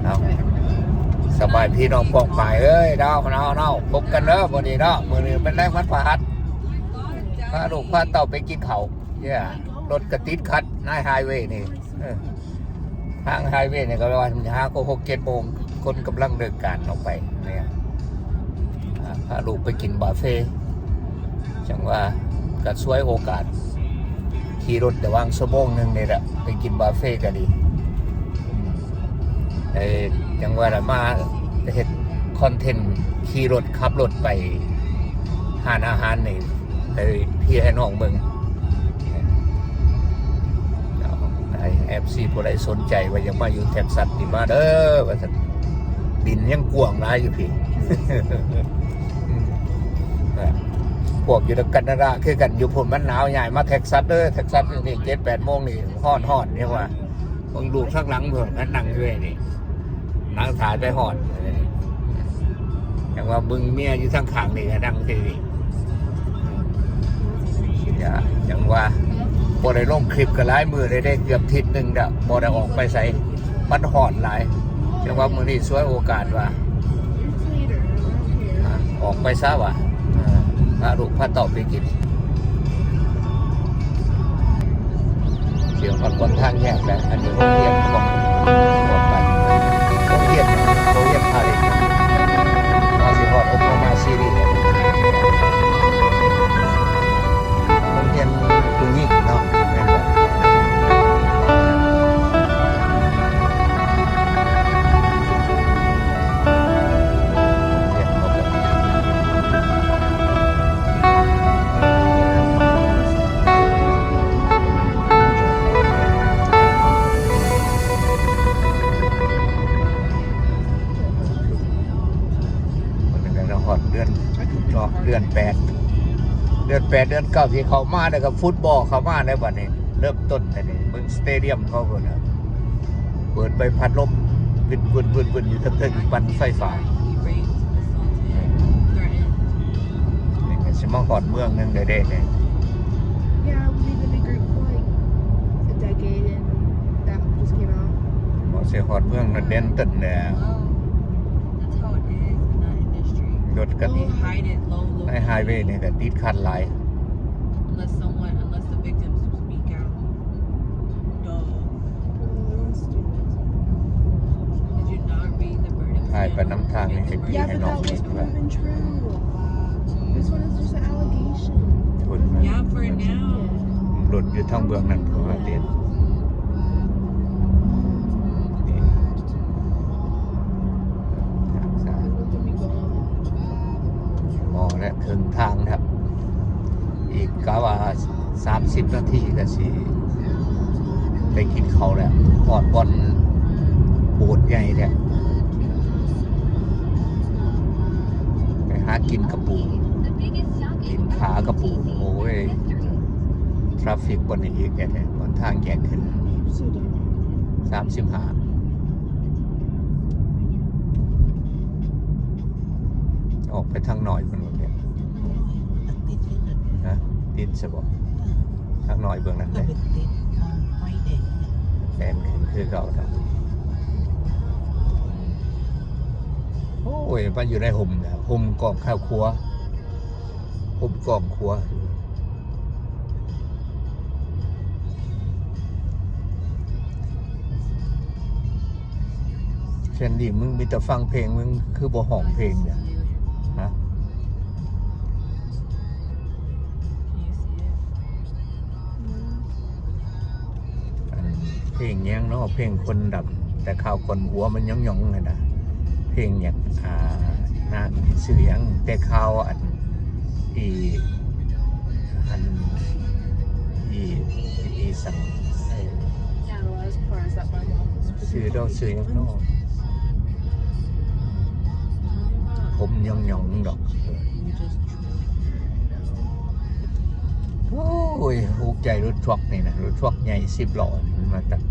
ເອົາ ສະບາຍພີ່ນ້ອງປ້ອງປາຍເອີຍ ເນາະ ເນາະ ເນາະ ພົບກັນເດີມື້ນີ້ເນາະ ມື້ນີ້ເປັນແລງວັນພະຫັດ ພາລູກພາເຕົ້າໄປກິນເຂົ້າ ເອີ ລົດກະຕິດຂັດໃນໄຮເວນີ້ ເອີ ທາງໄຮເວນີ້ກໍວ່າຫາກໍຫົກເຈັດໂມງ ຄົນກຳລັງເລີກການອອກໄປນີ້ ອາ ພາລູກໄປກິນບາເຟ ຈັ່ງວ່າກໍສວຍໂອກາດ ຂີ່ລົດໄດ້ຫວ່າງຊົ່ວໂມງໜຶ່ງນີ້ແຫຼະ ໄປກິນບາເຟກໍດີ ເອີ ຈັ່ງວ່າລະມາເຮັດຄອນເທັນຂີ່ລົດ ຂັບລົດໄປຮ້ານອາຫານນີ້ ໄປເພຍໃຫ້ນ້ອງເບິ່ງ ເອີ ເອັຟຊີ ຜູ້ໃດສົນໃຈວ່າຢາກມາຢູ່ເທັກຊັສນີ້ມາເດີວ່າຊັ້ນ ດິນຍັງກວ້າງຫຼາຍຢູ່ພີ້ ພວກຢູ່ທາງການາດາຄືກັນ ຢູ່ພຸ້ນມັນໜາວ ຍ້າຍມາເທັກຊັສເດີ ເທັກຊັສນີ້ເຈັດແປດໂມງນີ້ຮ້ອນໆ ເຫັນວ່າ ເບິ່ງລູກທາງຫຼັງເພິ່ນ ຄັນນັ່ງຢູ່ນີ້ ນັ່ງຖ້າໄປຮອດ ຈັ່ງວ່າເບິ່ງເມຍຢູ່ທາງຂ້າງນີ້ກໍນັ່ງທີ່ນີ້ ຢ່າ ຈັ່ງວ່າບໍ່ໄດ້ລົງຄລິບກໍຫຼາຍມື້ແລ້ວເດ້ ເກືອບທິດໜຶ່ງແລ້ວ ບໍ່ໄດ້ອອກໄປໃສ ມັນຮ້ອນຫຼາຍ ຈັ່ງວ່າມື້ນີ້ສວຍໂອກາດວ່າ ອາ ອອກໄປຊະວ່າ ອາ ພາລູກພາເຕົ້າໄປກິນ ຊິຮອດບ່ອນທາງແຍກແລ້ວ ອັນນີ້ໂຮງຮຽນຂອງພວກບ້ານ ໂຮງຮຽນ ໂຮງຮຽນພາເລັດ ເຮົາຊິຮອດໂອຄາມາຊີຣີແລ້ວ ໂຮງຮຽນຜູ້ຍິງເນາະ ແມ່ນບໍ່? ມັນກໍຮອດເດືອນ ເດືອນແປດ ເດືອນແປດ ເດືອນເກົ້າ ທີ່ເຂົ້າມາ ແລ້ວກໍຟຸດບອລເຂົ້າມາແລ້ວບັດນີ້ ເລີ່ມຕົ້ນແລ້ວນີ້ ເບິ່ງສະເຕດຽມເຂົາພຸ້ນນະ ເປີດໃບພັດລົມ ວຶນໆໆໆ ຢູ່ເທິງໆ ປັ່ນໄຟຟ້າ ນີ້ກໍຊິມາຮອດເມືອງໜຶ່ງແລ້ວເດ້ນີ້ Yeah, we've been in a group for, like, a decade, and that just came out. ພໍຊິຮອດເມືອງແດນຕັນແລ້ວ Wow. That's how it is in that industry. ລົດກໍ Low, high, low, low. ໃນໄຮເວນີ້ກໍຕິດຂັດຫຼາຍ Unless someone, unless the victims speak out. Duh. Did you not read the verdict? ຖ່າຍໄປນຳທາງນີ້ໃຫ້ພີ່ໃຫ້ນ້ອງເຫັນວ່າ This one is just an allegation. ຄົນ Yeah, for now. ລົດຢູ່ທາງເບື້ອງນັ້ນເຂົາວ່າເດັດ ນີ້ ຮອດແລ້ວ ເຄິ່ງທາງແລ້ວ ອີກກະວ່າສາມສິບນາທີກໍຊິໄດ້ກິນເຂົ້າແລ້ວ ຮອດບ່ອນໂບດໃຫຍ່ແລ້ວ ໄປຫາກິນກະປູ ກິນຂາກະປູ ໂອ້ຍ ທຣາຟິກບ່ອນນີ້ອີກແທ້ໆ ບ່ອນທາງແຍກຂຶ້ນ ສາມສິບຫ້າ ອອກໄປທາງໜ້ອຍພຸ້ນເດ ຮະ ຕິດຊະບໍ ທາງໜ້ອຍເບື້ອງນັ້ນເດ ແລ່ນຂຶ້ນຄືເກົ່າ ໂອ້ຍ ມາຢູ່ໃນຮົ່ມແລ້ວ ຮົ່ມກອງຂ້າວຄົວ ຮົ່ມກອງຄົວ ແຄນດີ້ ມຶງມີແຕ່ຟັງເພງ ມຶງຄືບໍ່ຮ້ອງເພງເດ ຮະ? ອັນ ເພງຫຍັງເນາະ ເພງຄົນດຳ ແຕ່ຄາວກ່ອນຫົວມັນຫຍ້ອງໆຫັ້ນນະ ເພງຫຍັງ ອ່າ ນາງຊື່ຫຍັງ ແຕ່ຄາວອັນ ອີ ອັນ ອີ ອີສັງ ຊື່ດອກ ຊື່ຫຍັງເນາະ ຜົມຫຍ້ອງໆດອກ. ໂອ້ຍ ຖືກໃຈລົດທຣັກນີ້ນະ ລົດທຣັກໃຫຍ່ສິບລໍ້ນີ້ ມັນມາຕັດ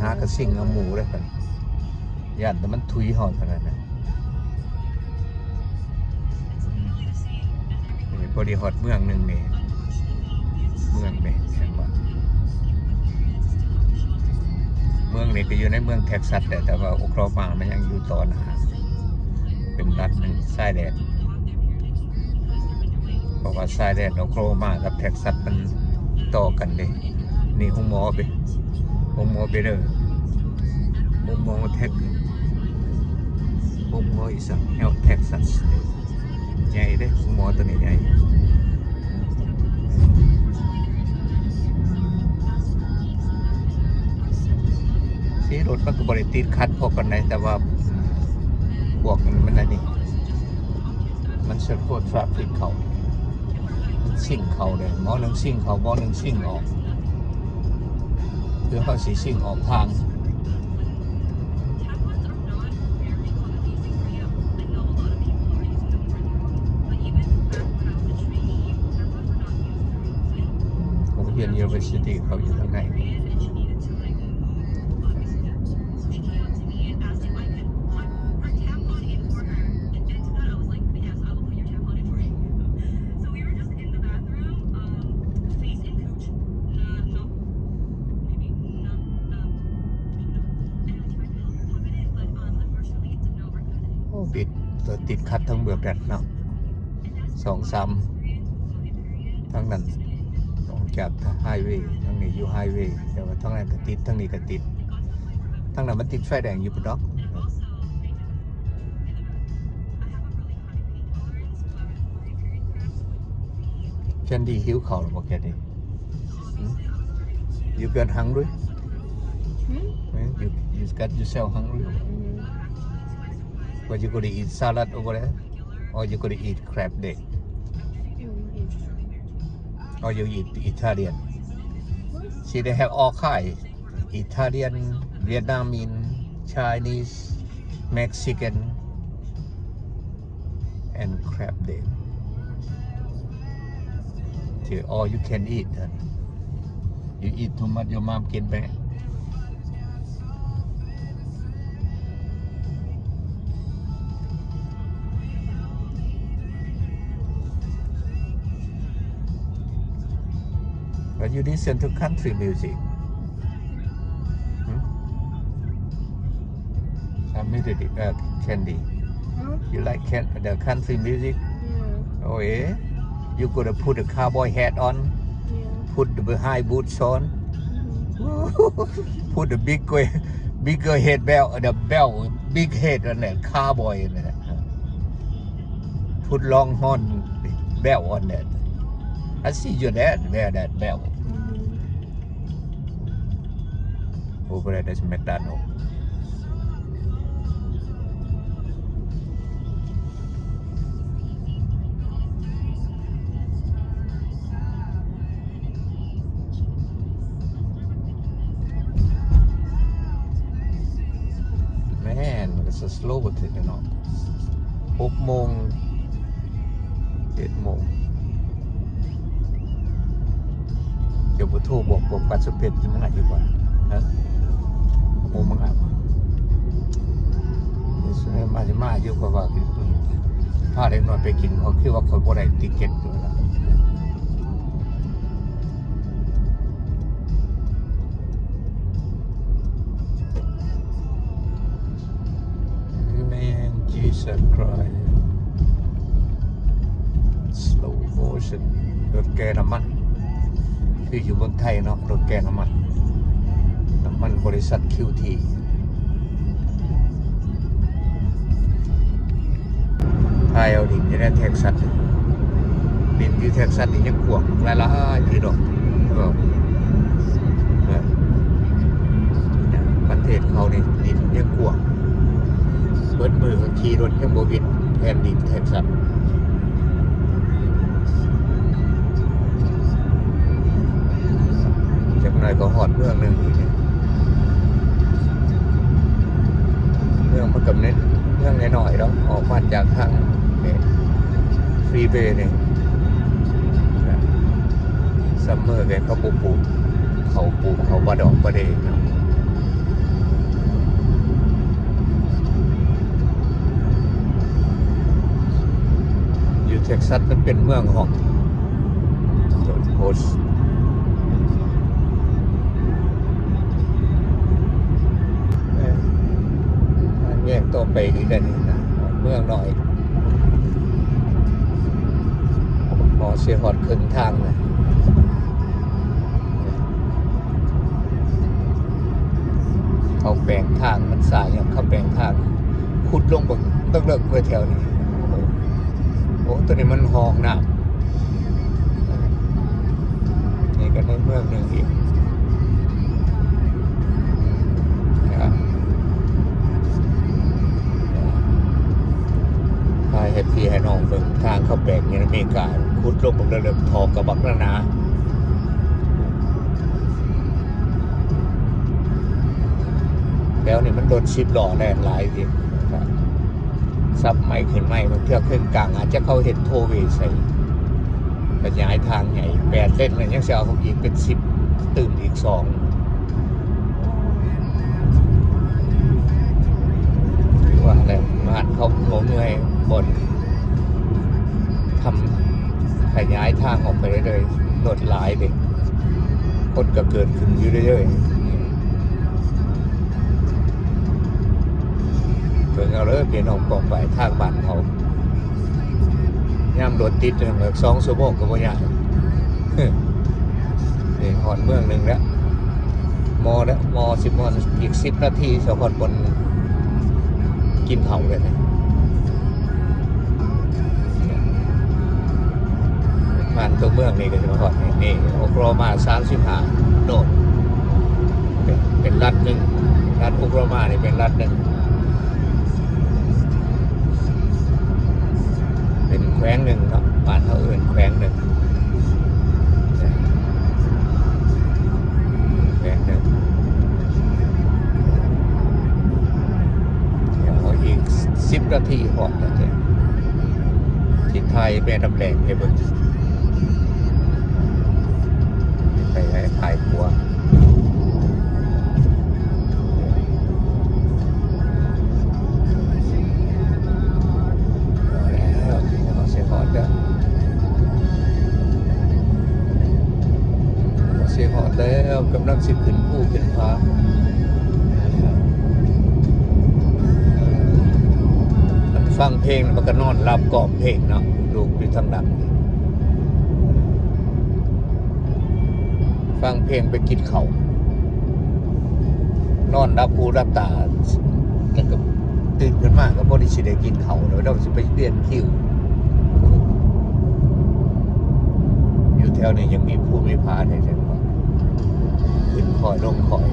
ຫາກະຊິງເອົາໝູ່ເດ້ ຢ້ານແຕ່ມັນທຸຍເຮົາເທົ່ານັ້ນນະ. ນີ້ພໍດີຮອດເມືອງໜຶ່ງນີ້ ເມືອງນີ້ ເຫັນບໍ່ ເມືອງ ນີ້ກໍຢູ່ໃນເມືອງເທັກຊັສແຫຼະ ແຕ່ວ່າໂອຄລາໂຮມາມັນຍັງຢູ່ຕໍ່ໜ້າ ເປັນລັດໜຶ່ງຊາຍແດນ ເພາະວ່າຊາຍແດນໂອຄລາໂຮມາກັບເທັກຊັສມັນຕໍ່ກັນເດ້. ນີ້ໂຮງໝໍເດ້ ໂຮງໝໍເບເດີ ໂຮງໝໍເທັກ ໂຮງໝໍອີ່ສັງ ເຮວເທັກຊັສ ໃຫຍ່ເດ້ ໂຮງໝໍໂຕນີ້ໃຫຍ່. ສີລົດມັນກໍບໍ່ໄດ້ຕິດຂັດພໍປານໃດ ແຕ່ວ່າພວກມັນອັນນີ້ ມັນສະໂກດທຣາຟິກເຂົ້າ ຊິງເຂົ້າເດ້. ໝໍໜຶ່ງຊິງເຂົ້າ ໝໍໜຶ່ງຊິງອອກ ຄືເຮົາຊິຊິງອອກທາງ. ໂຮງຮຽນ University ເຂົາຢູ່ທາງໃນ. ໂອ້ ຕິດ ຕິດຂັດທັງເບື້ອງນັ້ນເນາະ ສອງສາມ ທາງນັ້ນອອກຈາກໄຮເວ ທາງນີ້ຢູ່ໄຮເວ ແຕ່ວ່າທາງນັ້ນກໍຕິດ ທາງນີ້ກໍຕິດ ທາງນັ້ນມັນຕິດໄຟແດງຢູ່ພຸ້ນດອກ. ແຄນດີ້ ຫິວເຂົ້າແລ້ວບໍ່ ແຄນດີ້? Hmm? You got hungry? Hmm? Eh, you, you got yourself hungry? Mm. What you gonna eat? Salad over there? Or you gonna eat crab leg? Mm, yes. Or you eat Italian? What? See, they have all kind. Italian, Vietnamese, Chinese, Mexican, and crab leg. Okay, all you can eat. You eat too much, your mom get mad. But you listen to country music. Hmm? Uh, music, uh, Candy. Hmm? You like can-, the country music? Yeah. Oh, yeah? You gotta put the cowboy hat on, yeah, put the high boots on, mm-hmm, put the big, bigger head belt, the belt, big head on that cowboy on that. Put long horn belt on that. I see your dad wear that belt. Mm-hmm. Over there, there's McDonald's. Man, it's a slow ເນາະ ຫົກໂມງ ເຈັດໂມງ ຈະບໍ່ໂທບອກພວກປາສະເພັດ ມັນງ່າຍກວ່າ ຮະ ໂອ້ ມັນງ່າຍກວ່າ ມາ ຊິມາຢູ່ ຂ້ອຍວ່າ ພາເດັກນ້ອຍໄປກິນ ເຂົາຄືວ່າຂ້ອຍບໍ່ໄດ້ຕິເກັດຢູ່ລະ. Man, Jesus Christ. Slow motion. ລົດແກ່ນ້ຳມັນ ຄືຢູ່ເມືອງໄທເນາະ ລົດແກ່ນ້ຳມັນ ນ້ຳມັນບໍລິສັດ ຄິວທີ ພາເອົາດິນຢູ່ໃນເທັກຊັສ ດິນຢູ່ເທັກຊັສນີ້ຍັງກວ້າງຫຼາຍໆ ພີ່ນ້ອງ ເອີ ເອີ ປະເທດເຂົານີ້ດິນຍັງກວ້າງ ເບິດມື້ກໍຂີ່ລົດຍັງບໍ່ວິດແຜ່ນດິນເທັກຊັສ. ຈັກໜ້ອຍກໍຮອດເມືອງໜຶ່ງອີກ ເມືອງມັນກໍເປັນເມືອງນ້ອຍໆດອກ ອອກມາຈາກທາງນີ້ ຟຣີເວນີ້ ຊຳເມີແກເຂົາບໍ່ປູກເຂົ້າ ປູກເຂົ້າບໍ່ດອກບໍ່ເດເນາະ. ຢູ່ເທັກຊັສມັນເປັນເມືອງຮອກ ໂຮສ. ຕໍ່ໄປນີ້ແຫຼະນີ້ນະ ເມືອງນ້ອຍ ພໍຊິຮອດເຄິ່ງທາງນະ ເຂົາແປງທາງ ມັນສາຍຫຍັງ ເຂົາແປງທາງ ຂຸດລົງເບິ່ງເລິກໆເລີຍແຖວນີ້. ໂອ້ ໂອ້ ໂຕນີ້ມັນຮ່ອງນ້ຳ. ນີ້ກໍໃນເມືອງໜຶ່ງອີກນະ ພາເອັຟຊີໃຫ້ນ້ອງເບິ່ງທາງເຂົາແປງຢູ່ໃນອາເມລິກາ ຂຸດລົງເບິ່ງເລິກໆ ທໍ່ກໍບັກໜາໆ. ແຖວນີ້ມັນລົດສິບລໍ້ແລ່ນຫຼາຍອີກ ສັບໃໝ່ຂຶ້ນໃໝ່ ບາງເທື່ອເຄິ່ງກາງອາດຈະເຂົາເຮັດໂທເວໃສ່ ຂະຫຍາຍທາງໃຫຍ່ແປດເລນ ແລ້ວຍັງຊິເອົາອີກເປັນສິບ ຕື່ມອີກສອງ ຄືວ່າແຫຼະ ບ້ານເຂົາບໍ່ເມື່ອຍ ບ່ອນທຳຂະຫຍາຍທາງອອກໄປເລື້ອຍໆ ລົດຫຼາຍເດ້ ຄົນກໍເກີດຂຶ້ນຢູ່ເລື້ອຍໆ. ເບິ່ງເອົາເດີພີ່ນ້ອງປ້ອງປາຍທາງບ້ານເຂົາ ຍາມລົດຕິດ ສອງຊົ່ວໂມງກໍບໍ່ຍາກ. ນີ້ຮອດເມືອງໜຶ່ງແລ້ວ ມໍແລ້ວ ມໍ ຊິມໍ ອີກສິບນາທີ ສະພອດບ່ອນກິນເຂົ້າເລີຍ. ຜ່ານຕົວເມືອງນີ້ກໍຈະມາຮອດນີ້ ໂອຄລາໂຮມາສາມສິບຫ້າໂດນ ເປັນ ເປັນລັດໜຶ່ງ ລັດໂອຄລາໂຮມານີ້ເປັນລັດໜຶ່ງ ເປັນແຂວງໜຶ່ງເນາະ ບ້ານເຮົາເອີ້ນແຂວງໜຶ່ງ ແຂວງໜຶ່ງ. ດຽວອີກສິບນາທີຮອດແລ້ວເດ້ ຊິຖ່າຍແມ່ນ້ຳແລງໃຫ້ເບິ່ງ ໄປໃຫ້ຖ່າຍຂົວ ແລ້ວ ຊິຮອດແລ້ວ ຊິຮອດແລ້ວ ກຳລັງຊິຂຶ້ນພູຂຶ້ນຜາ. ມັນຟັງເພງ ມັນກໍນອນຫຼັບກ້ອມເພງເນາະ ລູກຢູ່ທາງຫຼັງ ຟັງເພງໄປກິນເຂົ້າ ນອນຫຼັບຫູຫຼັບຕາ ແລ້ວກໍຕື່ນຂຶ້ນມາກໍພໍດີຊິໄດ້ກິນເຂົ້າແລ້ວ ແລ້ວຊິໄປລຽນຄິວ. ຢູ່ແຖວນີ້ຍັງມີພູມີຜາແດ່ ຂຶ້ນຄ່ອຍລົງຄ່ອຍ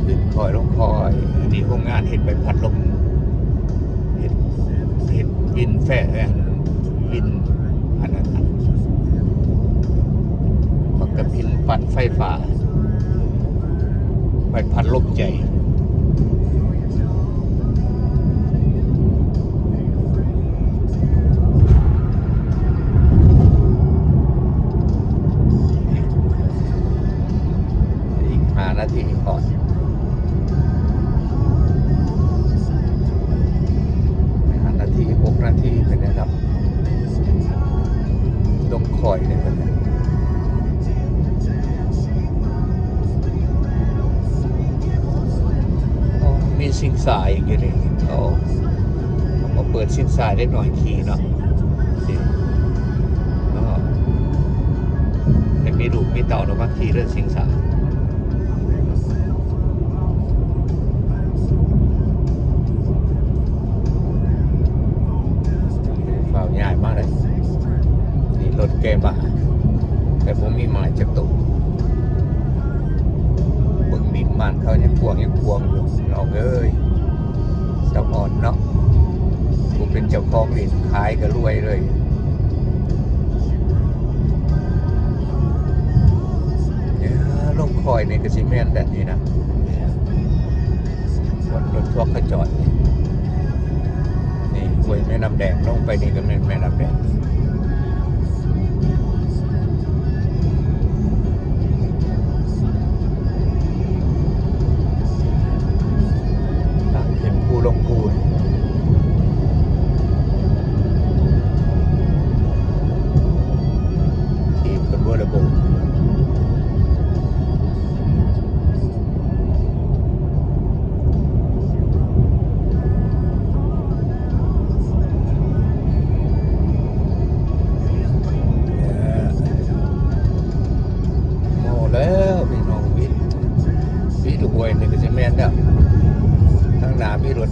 ຂຶ້ນຄ່ອຍລົງຄ່ອຍ. ອັນນີ້ໂຮງງານເຮັດໃບພັດລົມ ເຮັດ ເຮັດວິນແຟ ວິນ ອັນນັ້ນ ມັນກໍວິນປັ່ນໄຟຟ້າ ໃບພັດລົມໃຫຍ່. ອີກຫ້ານາທີຮອດ ຫ້ານາທີ ຫົກນາທີ ເປັນແນວໃດ? ລົງຄ່ອຍເດ້ ເພິ່ນນະ. ອໍ ມີຊິງຊ້າອີກຢູ່ນີ້. ໂອ້ ເຂົາມາເປີດຊິງຊ້າໃຫ້ເດັກນ້ອຍຂີ່ເນາະ. ນີ້ເນາະ ໃຫ້ມີລູກມີເຕົ້າແລ້ວມາຂີ່ເລີຍຊິງຊ້າ. ຟ້າວຍ້າຍມາເລີຍ ນີ້ລົດແກ່ບ້າ ແຕ່ບໍ່ມີໝາຍຈັກໂຕ. ເບິ່ງດິນບ້ານເຂົາຍັງກວ້າງຍັງຂວາງຢູ່ ພີ່ນ້ອງເອີຍ. ສະອອນເນາະ ຜູ້ເປັນເຈົ້າຂອງດິນຂາຍກໍລວຍເລີຍ. ລົງຄ່ອຍນີ້ກໍຊິແມ່ນແບບນີ້ນະ ບ່ອນລົດທວກເຂົາຈອດນີ້. ນີ້ຫ້ວຍແມ່ນ້ຳແດງ ລົງໄປນີ້ກໍແມ່ນແມ່ນ້ຳແດງ. ທາງຂຶ້ນພູລົງພູ ທີ່ເພິ່ນບໍ່ລະບຸ.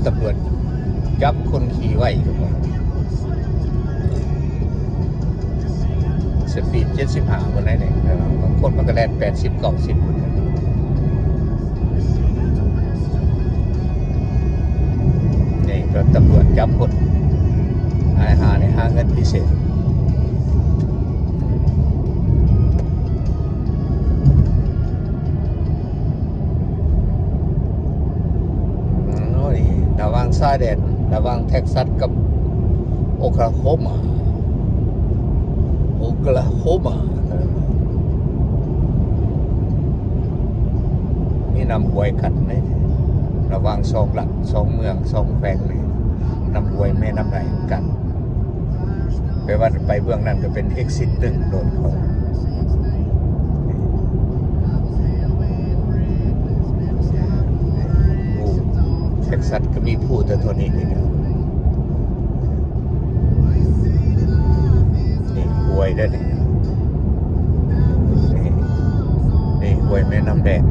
ຕຳຫຼວດຈັບຄົນຂີ່ໄວຢູ່ບໍ່ ສະປີດເຈັດສິບຫ້າພຸ້ນໃດ໋ນີ້ ບາງຄົນມັນກໍແລ່ນແປດສິບ ເກົ້າສິບພຸ້ນ ນີ້ກໍຕຳຫຼວດຈັບຄົນ ອ້າຍຫ່ານີ້ຫາເງິນພິເສດ. ໂອ້ຍ ລະຫວ່າງຊາຍແດນ ລະຫວ່າງເທັກຊັສກັບໂອຄລາໂຮມາ ໂອຄລາໂຮມາ ມີນ້ຳຫ້ວຍກັນເດ້ ລະຫວ່າງສອງລັດ ສອງເມືອງ ສອງແຂວງນີ້ ນ້ຳຫ້ວຍແມ່ນ້ຳໄດ້ກັນ. ແປວ່າໄປເບື້ອງນັ້ນກໍເປັນເອັກຊິດໜຶ່ງໂດນເຂົາ. ໂອ້ ເທັກຊັສກໍມີພູແຕ່ເທົ່ານີ້ນີ້ນະ. ນີ້ຫ້ວຍເດ້ນີ້ ນີ້ ນີ້ຫ້ວຍແມ່ນ້ຳແດງ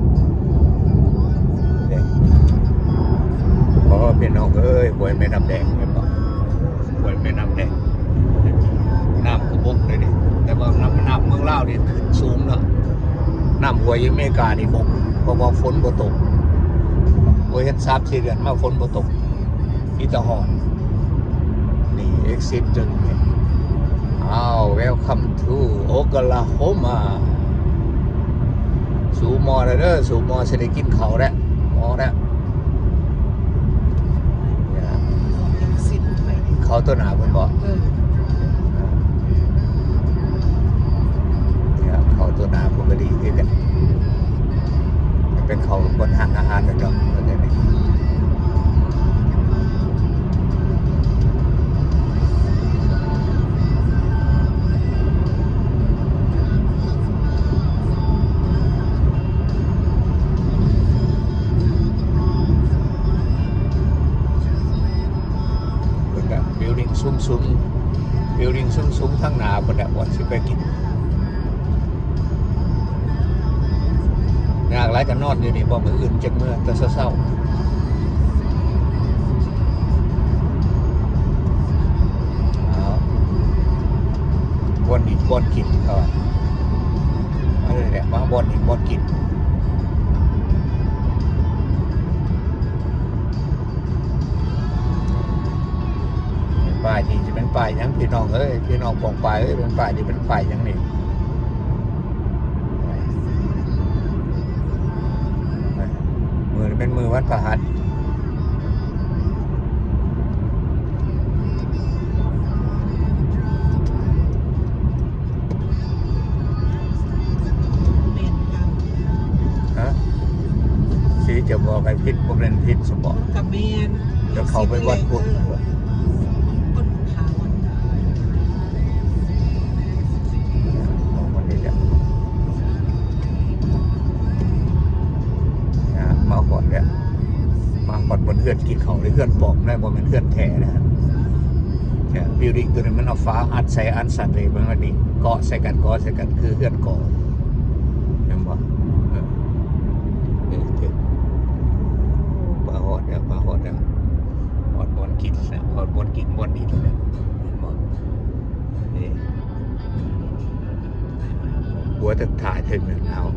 ນີ້ ໂອ້ ພີ່ນ້ອງເອີຍ ຫ້ວຍແມ່ນ້ຳແດງ ເຫັນບໍ່? ຫ້ວຍແມ່ນ້ຳແດງ ນ້ຳກໍບົກເລີຍນີ້ ແຕ່ວ່ານ້ຳ ນ້ຳເມືອງລາວນີ້ຂຶ້ນສູງເນາະ ນ້ຳຫ້ວຍຢູ່ອາເມລິການີ້ບົກ ເພາະວ່າຝົນບໍ່ຕົກ ບໍ່ເຫັນສາມສີ່ເດືອນມາຝົນບໍ່ຕົກ ມີແຕ່ຮ້ອນ. ນີ້ເອັກຊິດໜຶ່ງນີ້ ອ້າວ Welcome to Oklahoma. ສູ່ມໍແລ້ວເດີ ສູ່ມໍຊິໄດ້ກິນເຂົ້າແລ້ວ ມໍແລ້ວ. ເຂົ້າຕົວໜ້າເພິ່ນບໍ? ເອີ ເຂົ້າຕົວໜ້າເພິ່ນກໍດີຄືກັນ ເປັນເຂົ້າບ່ອນຮ້ານອາຫານເນາະ. ເພິ່ນກໍບິວດິ້ງສູງໆ ບິວດິ້ງສູງໆ ທາງໜ້າພຸ້ນແຫຼະ ບ່ອນຊິໄປກິນ. ຍາກຫຼາຍກໍນອນຢູ່ນີ້ ບໍ່ ມື້ອື່ນຈັ່ງເມືອແຕ່ເຊົ້າໆ. ເອົາ ບ່ອນນີ້ບ່ອນກິນ ເຂົາວ່າ ມາເລີຍແຫຼະ ມາບ່ອນນີ້ບ່ອນກິນ. ປ້າຍນີ້ຈະເປັນປ້າຍຫຍັງ ພີ່ນ້ອງເອີຍ? ພີ່ນ້ອງປ້ອງປາຍເອີຍ ເປັນປ້າຍນີ້ເປັນປ້າຍຫຍັງນີ້? ມື້ນີ້ແມ່ນມື້ວັນພະຫັດ. ຮະ? ຊິຈະບອກໃຫ້ຜິດ ບໍ່ແມ່ນຜິດສະບໍ? ກໍແມ່ນ ຈະເຂົ້າໄປວັດພຸດ. ເອີ ຄົນຂາວ ອອກມານີ້ແຫຼະ ອ່າ ມາຮອດແລ້ວ ມາຮອດບ່ອນເຮືອນກິນເຂົ້າເດ້ ເຮືອນປອມນະ ບໍ່ແມ່ນເຮືອນແທ້ນະ. ແຕ່ບິວດິ້ງໂຕນີ້ມັນເອົາຝາອັດໃສ່ອັດສັດເດ້ ເບິ່ງອັນນີ້ ເກາະໃສ່ກັນ ເກາະໃສ່ກັນ ຄືເຮືອນກໍ ເຫັນບໍ່? ເອີ ເອີ ເຖິງ ມາຮອດແລ້ວ ມາຮອດແລ້ວ ຮອດບ່ອນກິນແລ້ວ ຮອດບ່ອນກິນບ່ອນດິນແລ້ວ ເຫັນບໍ່? ນີ້ ຫົວເທິງທ້າຍເທິງນັ້ນ ເອົາ.